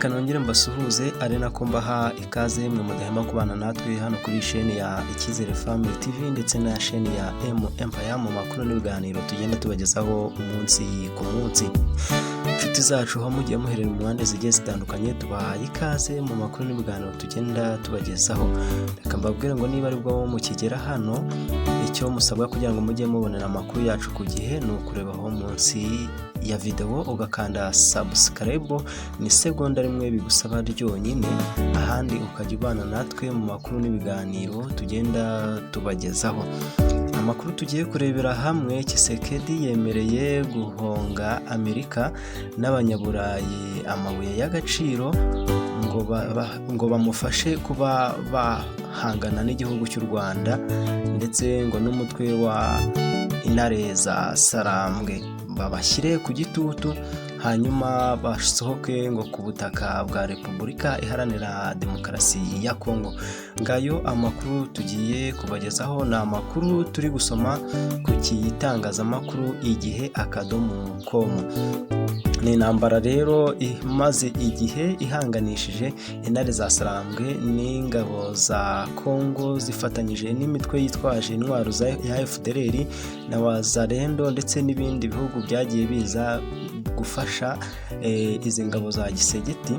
Reka nongere mbasuhuze ari nako mbaha ikaze mwe mudahema kubana natwe hano kuri sheni ya Icyizere Family TV ndetse na sheni ya M Empire mu makuru n'ibiganiro tugenda tubagezaho umunsi ku munsi. Inshuti zacu aho mugiye muherera mu mpande zigiye zitandukanye, tubahaye ikaze mu makuru n'ibiganiro tugenda tubagezaho. Reka mbabwire ngo niba aribwo mukigera hano, icyo musabwa kugira ngo mujye mubonera amakuru yacu ku gihe ni ukureba aho munsi ya videwo ugakanda subscribe, ni segonda rimwe bigusaba ryonyine, ahandi ukajya ubana natwe mu makuru n'ibiganiro tugenda tubagezaho. Amakuru tugiye kurebera hamwe: Tshisekedi yemereye guhonga Amerika n'Abanyaburayi amabuye y'agaciro ngo bamufashe kuba bahangana n'igihugu cy'u Rwanda, ndetse ngo n'umutwe wa Intare za Sarambwe babashyire ku gitutu, hanyuma basohoke ngo ku butaka bwa Repubulika Iharanira Demokarasi ya Kongo. Ngayo amakuru tugiye kubagezaho, ni amakuru turi gusoma ku gitangazamakuru Igihe.com. Ni intambara rero imaze igihe ihanganishije Intare za Sarambwe n'ingabo za Kongo zifatanyije n'imitwe yitwaje intwaro ya FDLR na Wazalendo, ndetse n'ibindi bihugu byagiye biza gufasha izi ngabo za Tshisekedi,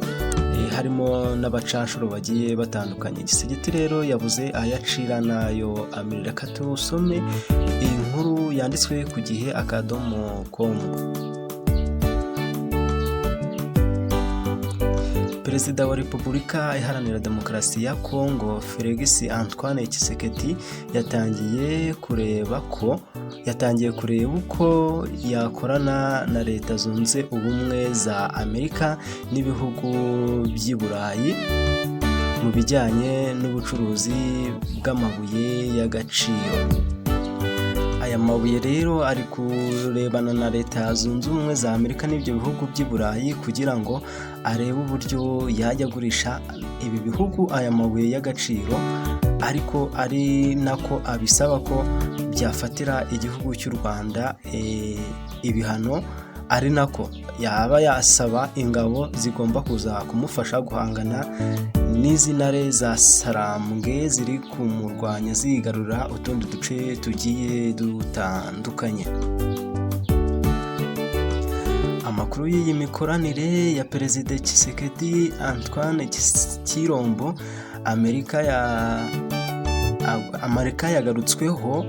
harimo n'abacanshuro bagiye batandukanye. Tshisekedi rero yabuze ayacira n'ayo amira. Reka tusome iyi nkuru yanditswe ku Gihe.com. Perezida wa Repubulika Iharanira Demokarasi ya Kongo, Felix Antoine Tshisekedi, yatangiye kureba uko yakorana na Leta Zunze Ubumwe za Amerika n'ibihugu by'i Burayi mu bijyanye n'ubucuruzi bw'amabuye y'agaciro. Aya mabuye rero ari kurebana na Leta Zunze Ubumwe za Amerika n'ibyo bihugu by'i Burayi kugira ngo arebe uburyo yajya agurisha ibi bihugu aya mabuye y'agaciro, ariko ari nako abisaba ko byafatira igihugu cy'u Rwanda ibihano, ari nako yaba yasaba ingabo zigomba kuza kumufasha guhangana n'izi ntare za Sarambwe ziri kumurwanya zigarura utundi duce tugiye dutandukanye. Amakuru y'iyi mikoranire ya Perezida Tshisekedi Antoine Tshilombo Amerika yagarutsweho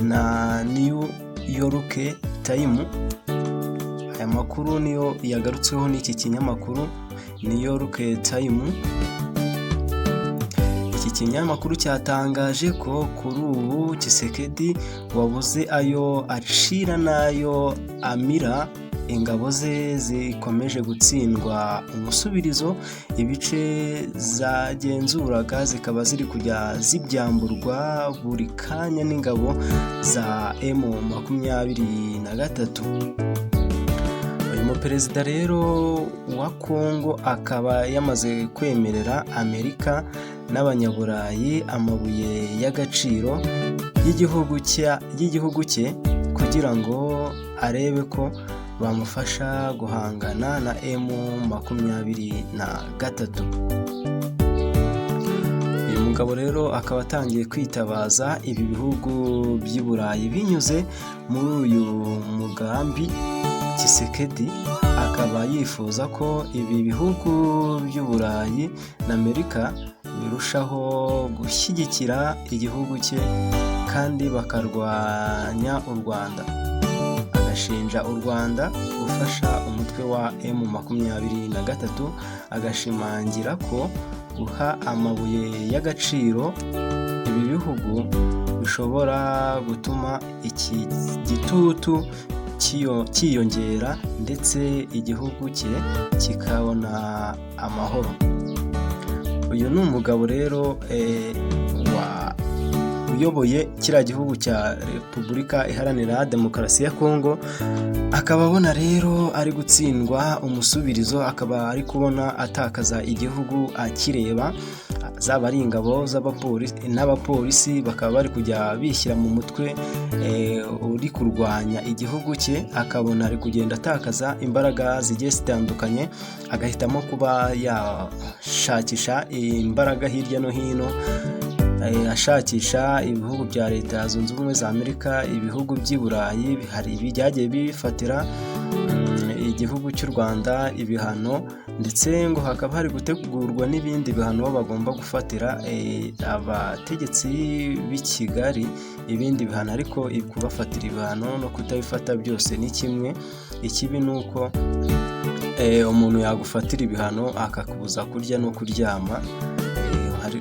na New York Times. Aya makuru niyo yagarutsweho n'iki kinyamakuru New York Times. Iki kinyamakuru cyatangaje ko kuri ubu Tshisekedi wabuze ayo acira n'ayo amira, ingabo ze zikomeje gutsindwa umusubirizo, ibice zagenzuraga zikaba ziri kujya zibyamburwa buri kanya n'ingabo za M23. Uyu muperezida rero wa Kongo akaba yamaze kwemerera Amerika n'Abanyaburayi amabuye y'agaciro y'igihugu cye kugira ngo arebe ko bamufasha guhangana na M23. Uyu mugabo rero akaba atangiye kwitabaza ibi bihugu by'i Burayi binyuze muri uyu mugambi. Tshisekedi akaba yifuza ko ibi bihugu by'Uburayi na Amerika birushaho gushyigikira igihugu cye kandi bakarwanya u Rwanda, agashinja u Rwanda gufasha umutwe wa M23, agashimangira ko guha amabuye y'agaciro ibi bihugu bishobora gutuma iki gitutu cyiyongera ndetse igihugu cye kikabona amahoro. Uyu ni umugabo rero uyoboye kiriya gihugu cya Repubulika Iharanira Demokarasi ya Kongo, akaba abona rero ari gutsindwa umusubirizo, akaba ari kubona atakaza igihugu akireba. Zaba ari ingabo z'abapolisi n'abapolisi, bakaba bari kujya bishyira mu mutwe uri kurwanya igihugu cye, akabona ari kugenda atakaza imbaraga zigiye zitandukanye, agahitamo kuba yashakisha imbaraga hirya no hino, ashakisha ibihugu bya Leta Zunze Ubumwe za Amerika, ibihugu by'i Burayi. Hari ibyagiye bifatira igihugu cy'u Rwanda ibihano, ndetse ngo hakaba hari gutegurwa n'ibindi bihano bagomba gufatira abategetsi b'i Kigali, ibindi bihano. Ariko kubafatira ibihano no kutabifata byose ni kimwe. Ikibi ni uko umuntu yagufatira ibihano akakubuza kurya no kuryama.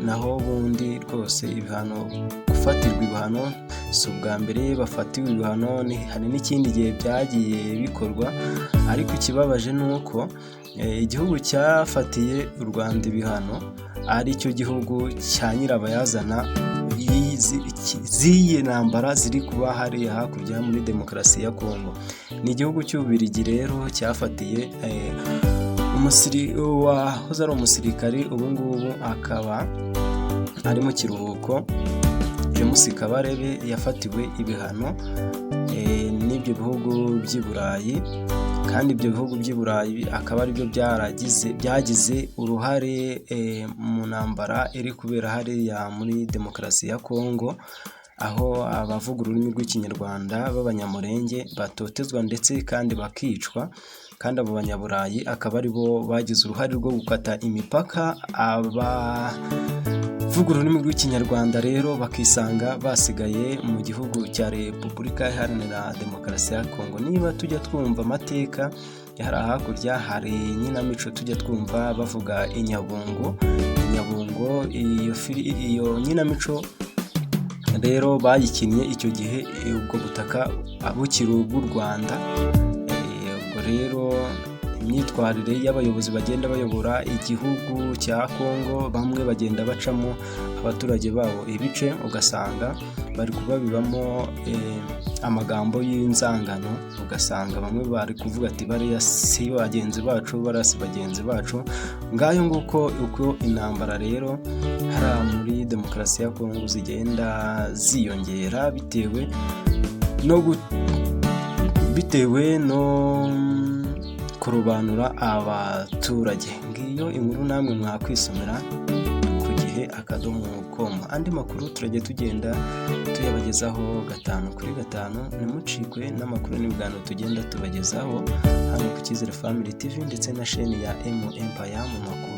Naho ubundi rwose ibihano, gufatirwa ibihano si ubwa mbere bafatiwe ibihano, hari n'ikindi gihe byagiye bikorwa. Ariko ikibabaje ni uko igihugu cyafatiye u Rwanda ibihano ari cyo gihugu cya nyirabayazana z'iyi ntambara ziri kuba hariya hakurya muri Demokarasi ya Kongo. Ni igihugu cy'Ububiligi rero cyafatiye wahoze ari umusirikari, ubu ngubu akaba ari mu kiruhuko, James Kabarebe, yafatiwe ibihano n'ibyo bihugu by'i Burayi, kandi ibyo bihugu by'i Burayi akaba aribyo byagize uruhare mu ntambara iri kubera hariya muri Demokarasi ya Kongo, aho abavuga ururimi rw'Ikinyarwanda b'Abanyamurenge batotezwa ndetse kandi bakicwa. Kandi abo Banyaburayi akaba aribo bagize uruhare rwo gukata imipaka, abavuga ururimi rw'Ikinyarwanda rero bakisanga basigaye mu gihugu cya Repubulika Iharanira Demokarasi ya Kongo. Niba tujya twumva amateka hari hakurya, hari inkinamico tujya twumva bavuga Inyabungo. Inyabungo, iyo nkinamico rero bayikinnye icyo gihe ubwo butaka bukiri ubw'u Rwanda. Ubwo rero imyitwarire y'abayobozi bagenda bayobora igihugu cya Kongo, bamwe bagenda bacamo abaturage babo ibice, ugasanga bari kubabibamo amagambo y'inzangano, ugasanga bamwe bari kuvuga ati bariya si bagenzi bacu, bariya si bagenzi bacu. Ngayo nguko uko intambara rero hariya muri Demokarasi ya Kongo zigenda ziyongera bitewe no kurobanura abaturage. Ngiyo inkuru namwe mwakwisomera ku gihe.com. Andi makuru turajya tugenda tuyabagezaho gatanu kuri gatanu. Ntimucikwe n'amakuru n'ibiganiro tugenda tubagezaho hano ku Cyizere Family TV ndetse na sheni ya M Empire mu makuru.